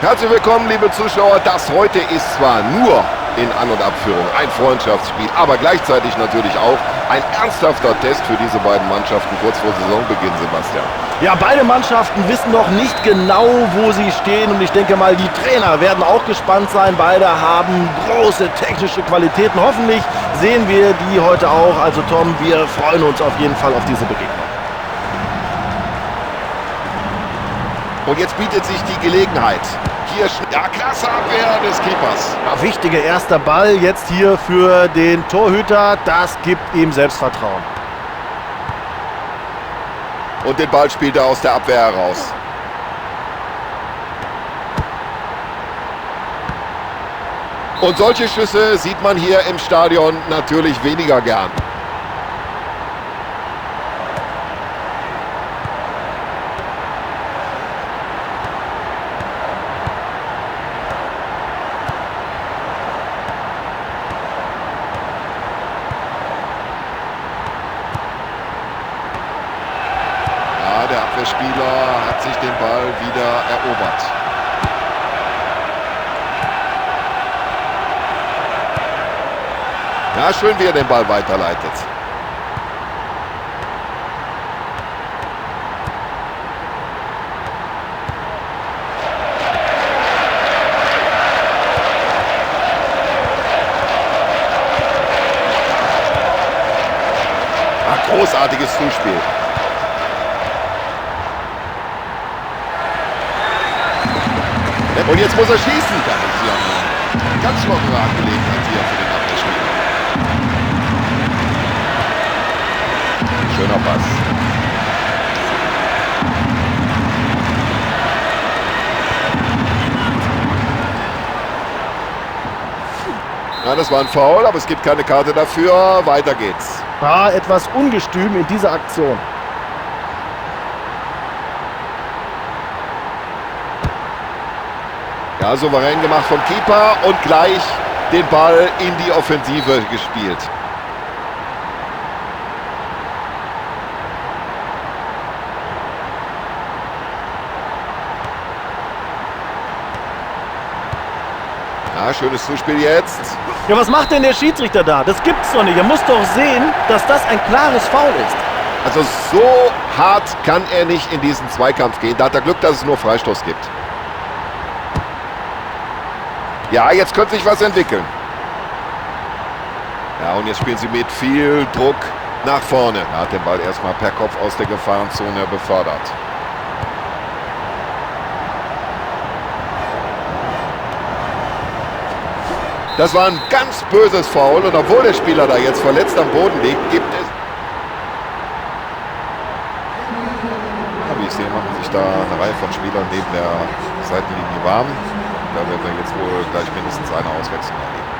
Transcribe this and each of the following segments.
Herzlich willkommen, liebe Zuschauer. Das heute ist zwar nur in An- und Abführung ein Freundschaftsspiel, aber gleichzeitig natürlich auch ein ernsthafter Test für diese beiden Mannschaften kurz vor Saisonbeginn, Sebastian. Ja, beide Mannschaften wissen noch nicht genau, wo sie stehen. Und ich denke mal, die Trainer werden auch gespannt sein. Beide haben große technische Qualitäten. Hoffentlich sehen wir die heute auch. Also Tom, wir freuen uns auf jeden Fall auf diese Begegnung. Und jetzt bietet sich die Gelegenheit. Hier, ja, klasse Abwehr des Keepers. Ja, wichtiger erster Ball jetzt hier für den Torhüter. Das gibt ihm Selbstvertrauen. Und den Ball spielt er aus der Abwehr heraus. Und solche Schüsse sieht man hier im Stadion natürlich weniger gern. Ja, der Abwehrspieler hat sich den Ball wieder erobert. Ja, schön, wie er den Ball weiterleitet. Ja, großartiges Zuspiel. Und jetzt muss er schießen. Das ist ja eine ganz lockere Angelegenheit hier für den Abwehrspieler. Schöner Pass. Ja, das war ein Foul, aber es gibt keine Karte dafür. Weiter geht's. War etwas ungestüm in dieser Aktion. Ja, souverän gemacht vom Keeper und gleich den Ball in die Offensive gespielt. Ja, schönes Zuspiel jetzt. Ja, was macht denn der Schiedsrichter da? Das gibt's doch nicht. Er muss doch sehen, dass das ein klares Foul ist. Also so hart kann er nicht in diesen Zweikampf gehen. Da hat er Glück, dass es nur Freistoß gibt. Ja, jetzt könnte sich was entwickeln. Ja, und jetzt spielen sie mit viel Druck nach vorne. Er hat den Ball erstmal per Kopf aus der Gefahrenzone befördert. Das war ein ganz böses Foul und obwohl der Spieler da jetzt verletzt am Boden liegt, gibt es... Ja, wie ich sehe, machen sich da eine Reihe von Spielern neben der Seitenlinie warm. Da werden wir jetzt wohl gleich mindestens eine Auswechslung erleben.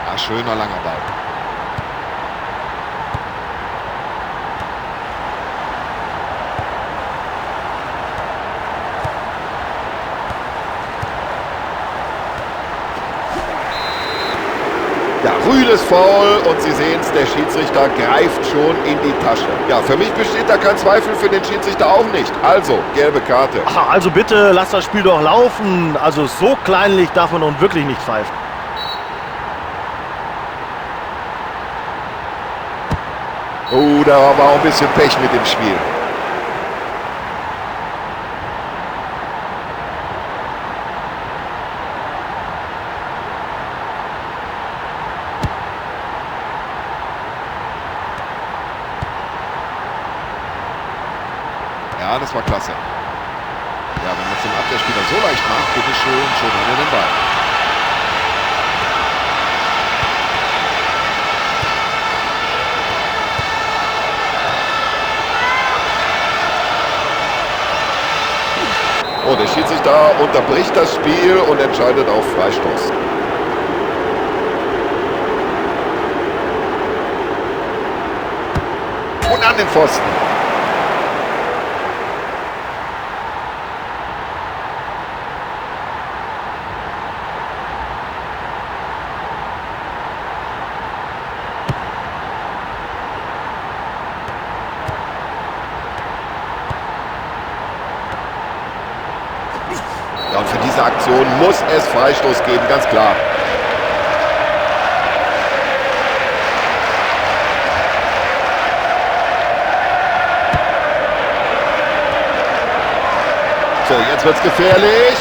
Ja, schöner langer Ball. Ja, rüdes Foul und Sie sehen's, der Schiedsrichter greift schon in die Tasche. Ja, für mich besteht da kein Zweifel, für den Schiedsrichter auch nicht. Also, gelbe Karte. Ach, also bitte, lass das Spiel doch laufen. Also so kleinlich darf man nun wirklich nicht pfeifen. Oh, da war auch ein bisschen Pech mit dem Spiel. Ja, das war klasse. Ja, wenn man es dem Abwehrspieler so leicht macht, bitteschön, schon hat er den Ball. Oh, der Schiedsrichter unterbricht das Spiel und entscheidet auf Freistoß. Und an den Pfosten. Ja, und für diese Aktion muss es Freistoß geben, ganz klar. So, jetzt wird's gefährlich.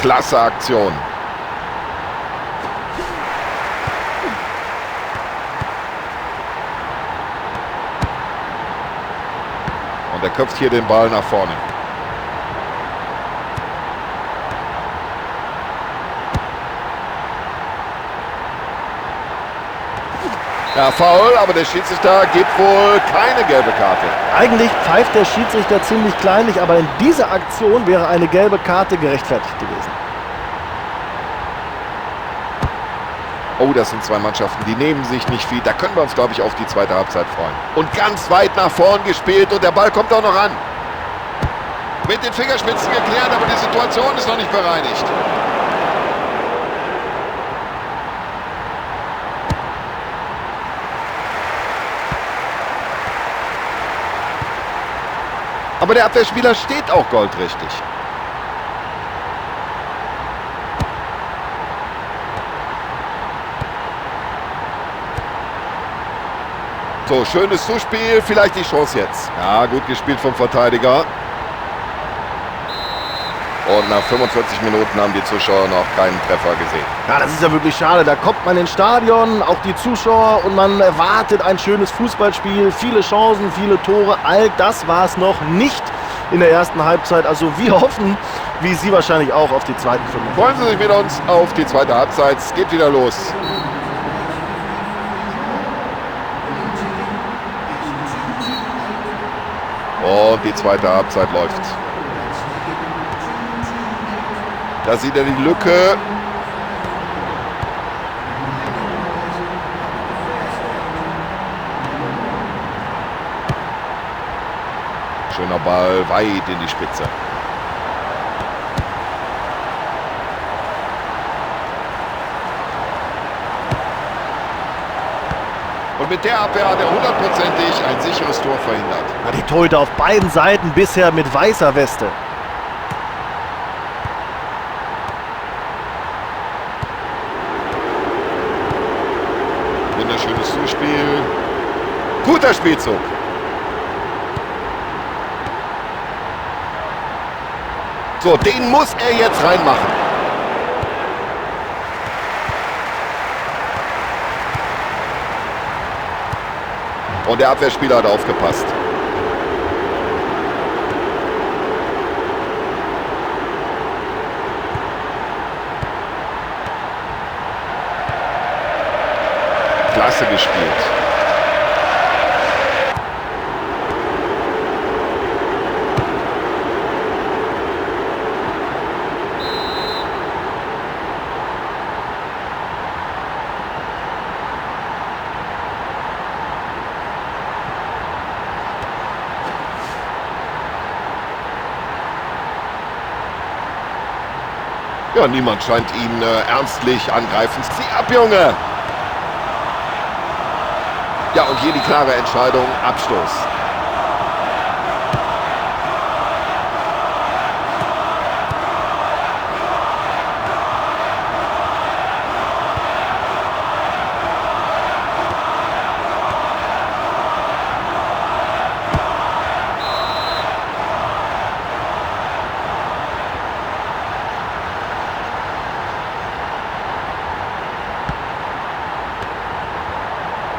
Klasse Aktion. Und er köpft hier den Ball nach vorne. Ja, faul, aber der Schiedsrichter gibt wohl keine gelbe Karte. Eigentlich pfeift der Schiedsrichter ziemlich kleinlich, aber in dieser Aktion wäre eine gelbe Karte gerechtfertigt gewesen. Oh, das sind zwei Mannschaften, die nehmen sich nicht viel. Da können wir uns, glaube ich, auf die zweite Halbzeit freuen. Und ganz weit nach vorn gespielt und der Ball kommt auch noch an. Mit den Fingerspitzen geklärt, aber die Situation ist noch nicht bereinigt. Aber der Abwehrspieler steht auch goldrichtig. So, schönes Zuspiel, vielleicht die Chance jetzt. Ja, gut gespielt vom Verteidiger. Und nach 45 Minuten haben die Zuschauer noch keinen Treffer gesehen. Ja, das ist ja wirklich schade. Da kommt man ins Stadion, auch die Zuschauer, und man erwartet ein schönes Fußballspiel. Viele Chancen, viele Tore. All das war es noch nicht in der ersten Halbzeit. Also wir hoffen, wie Sie wahrscheinlich auch, auf die zweiten 5. Freuen Sie sich mit uns auf die zweite Halbzeit. Es geht wieder los. Und die zweite Halbzeit läuft. Da sieht er die Lücke. Schöner Ball, weit in die Spitze. Und mit der Abwehr hat er hundertprozentig ein sicheres Tor verhindert. Ja, die Torhüter auf beiden Seiten bisher mit weißer Weste. Wunderschönes Zuspiel. Guter Spielzug. So, den muss er jetzt reinmachen. Und der Abwehrspieler hat aufgepasst. Klasse gespielt. Ja, niemand scheint ihn ernstlich angreifen. Zieh ab, Junge! Ja, und hier die klare Entscheidung, Abstoß.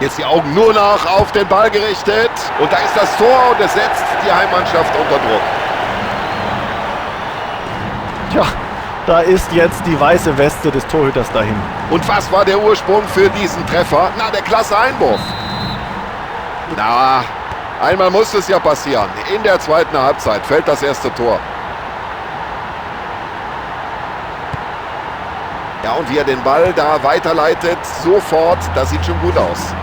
Jetzt die Augen nur noch auf den Ball gerichtet. Und da ist das Tor und es setzt die Heimmannschaft unter Druck. Tja, da ist jetzt die weiße Weste des Torhüters dahin. Und was war der Ursprung für diesen Treffer? Na, der klasse Einwurf. Na, einmal muss es ja passieren. In der zweiten Halbzeit fällt das erste Tor. Ja, und wie er den Ball da weiterleitet, sofort, das sieht schon gut aus.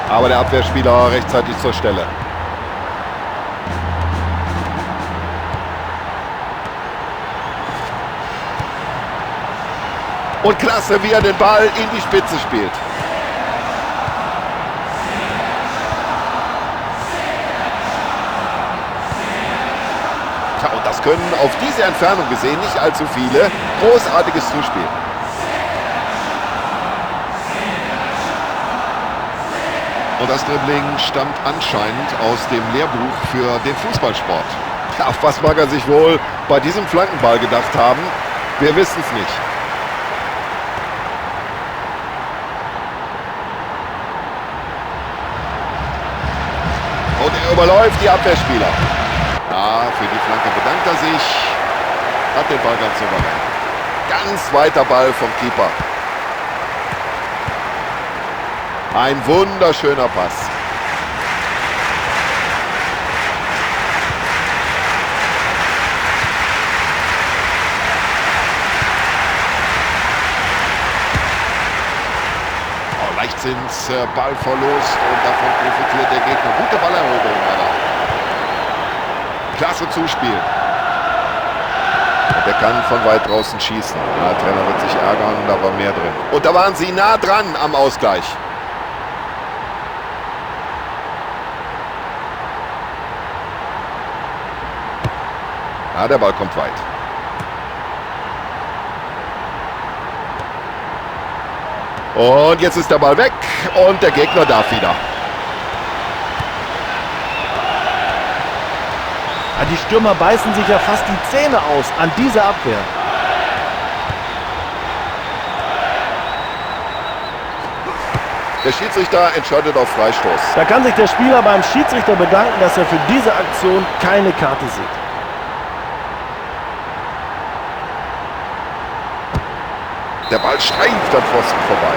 Aber der Abwehrspieler rechtzeitig zur Stelle. Und klasse, wie er den Ball in die Spitze spielt. Tja, und das können auf diese Entfernung gesehen nicht allzu viele. Großartiges Zuspiel. Und das Dribbling stammt anscheinend aus dem Lehrbuch für den Fußballsport. Ja, auf was mag er sich wohl bei diesem Flankenball gedacht haben? Wir wissen es nicht. Und er überläuft die Abwehrspieler. Ja, für die Flanke bedankt er sich. Hat den Ball ganz souverän. Ganz weiter Ball vom Keeper. Ein wunderschöner Pass. Oh, Leichtsinns, Ballverlust und davon profitiert der Gegner. Gute Balleroberung aber. Klasse Zuspiel. Und der kann von weit draußen schießen. Ja, der Trainer wird sich ärgern, da war mehr drin. Und da waren sie nah dran am Ausgleich. Ja, der Ball kommt weit. Und jetzt ist der Ball weg und der Gegner darf wieder. Ja, die Stürmer beißen sich ja fast die Zähne aus an dieser Abwehr. Der Schiedsrichter entscheidet auf Freistoß. Da kann sich der Spieler beim Schiedsrichter bedanken, dass er für diese Aktion keine Karte sieht. Der Ball streift am Pfosten vorbei.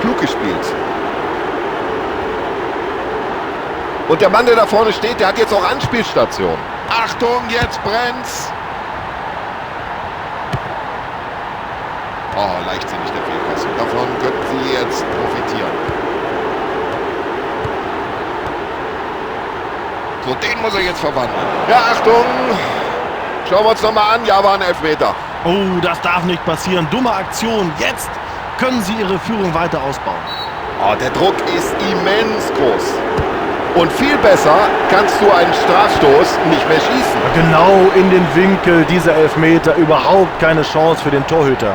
Klug gespielt. Und der Mann, der da vorne steht, der hat jetzt auch Anspielstation. Achtung, jetzt brennt's. Oh, leichtsinnig der Fehlpass. Und davon könnten sie jetzt profitieren. So, den muss er jetzt verwandeln. Ja, Achtung. Schauen wir uns nochmal an. Ja, war ein Elfmeter. Oh, das darf nicht passieren. Dumme Aktion. Jetzt können sie ihre Führung weiter ausbauen. Oh, der Druck ist immens groß. Und viel besser kannst du einen Strafstoß nicht mehr schießen. Genau in den Winkel dieser Elfmeter. Überhaupt keine Chance für den Torhüter.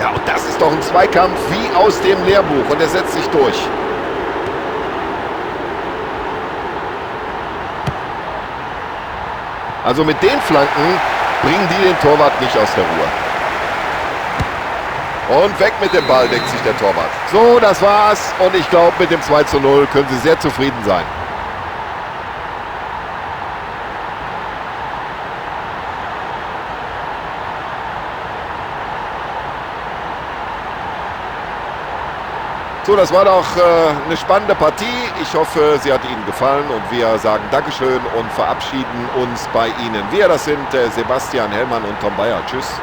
Ja, und das ist doch ein Zweikampf wie aus dem Lehrbuch. Und er setzt sich durch. Also mit den Flanken bringen die den Torwart nicht aus der Ruhe. Und weg mit dem Ball, denkt sich der Torwart. So, das war's. Und ich glaube, mit dem 2:0 können sie sehr zufrieden sein. So, das war doch eine spannende Partie. Ich hoffe, sie hat Ihnen gefallen und wir sagen Dankeschön und verabschieden uns bei Ihnen. Wir, das sind Sebastian Hellmann und Tom Bayer. Tschüss.